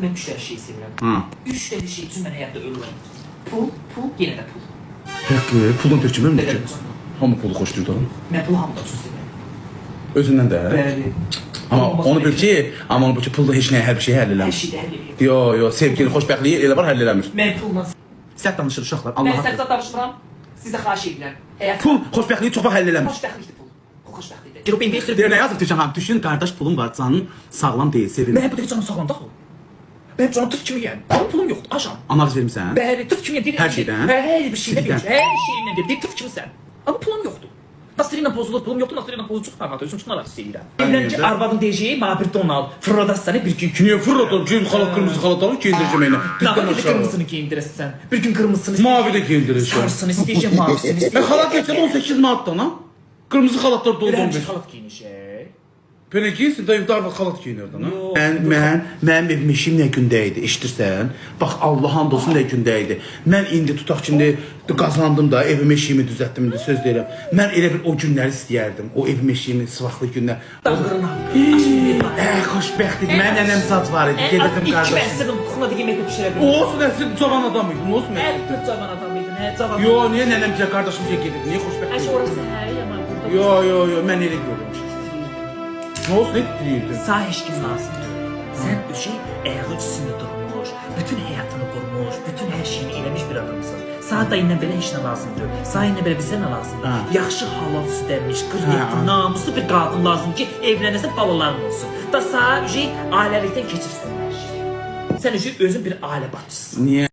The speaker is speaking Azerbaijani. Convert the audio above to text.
Mən 3 dənə şey sevirəm. Hı. 3 dənə şey üçün mən həyatda ölürəm. Pul, pul, yenə də pul. Həqqı, puldan tək kiməm Belə ki? üçün. Hamı pulu xoşlayır da. Mən pulu hamıdan çox sevirəm. Özündən də. Bəli. Amma Olmasa onu bil belə. ki, amma onu bil ki, pulla heç nəyə hər bir şeyi həll Hər eləmir. şeyi də həll eləyir. Yo, yo, sevgini, xoşbəxtliyi elə var həll eləmir. Mən pulla Səhv danışır uşaqlar. Mən Allah səhv danışmıram. Sizə xahiş edirəm. Həyat Pul xoşbəxtliyi çox vaxt həll eləmir. xoşbəxtlikdir pul. Pul xoşbəxtlikdir. Girib BMW sürüb. Deyir nə yazıb Türkan xanım? Düşün qardaş pulun var, canın sağlam deyil, sevinir. Mən bu dəqiqə canım sağlam da axı. Mənim canım tırt kimi yəni. Amma pulum yoxdur, aşam. Analiz vermisən? Bəli, tırt kimi deyir. Hər şeydən? Hə, hər bir şeydən. Sizdən. Hər şeyindən deyir. Deyir tırt kimisən. Amma pulum yoxdur. Nasırıyla pozulur, pulum yoxdur, Nasırıyla pozulur, çox narahat, özüm çox narahat hiss eləyirəm. Deyirəm ki, arvadın deyəcəyi, mənə bir don al, fırladassan bir gün. Niyə fırladım? Giyin xalat, qırmızı xalat alıb geyindirəcəm eyni. Nə Düzdən bir aşağı. qırmızını geyindirəsən, bir gün qırmızısını istəyəcəm. Mavi də geyindirəcəm. Sarısını istəyəcəm, mavisini Mən istəyəcəm. xalat gətirdim 18 manatdan ha. Qırmızı xalatlar Elə doldu həmişə 15. xalat geyinişək. Belə geyinsin də evdə arvad xalat geyinirdi ha. Yox. Mən mənim evim eşiyim nə gündə idi, eşidirsən? Bax Allah and olsun nə gündə idi. Mən indi tutaq ki, indi qazandım da evim eşiyimi düzəltdim indi söz deyirəm. Mən elə bir o günləri istəyərdim. O evim eşiyimi sıvaqlı günlər. Dağırına. Xoşbəxt idi. Mənim nənəm zad var idi. Gedirdim İki qardaşım. əsrdim, kuxunada yemək də pişirə bilmirəm. Olsun əsr cavan adam idi. Nə olsun Ən əsr? tut cavan adam idin, hə, cavan. Yo, niyə nənəm bizə qardaşım gedirdi? Niyə xoşbəxt? Əş idi? orası hə, yaman burada. Yo, yo, yo, mən elə görürəm. Nə olsun, nə titrəyirdi? Sağ heç kim lazım deyil. Sən öşey ayağı üstündə durmuş, bütün həyatını qurmuş, bütün hər şeyini eləmiş bir adamsan. Sağ da ilə belə heç nə lazım deyil. Sağ ilə belə bizə nə lazımdır? Hə. Yaxşı halal süd əmmiş, Hə, 47 hə. namuslu bir qadın lazım ki, evlənəsə balaların olsun. Da sağ öşey ailəlikdən keçirsən hər şeyi. Sən öşey özün bir ailə başçısın. Niyə?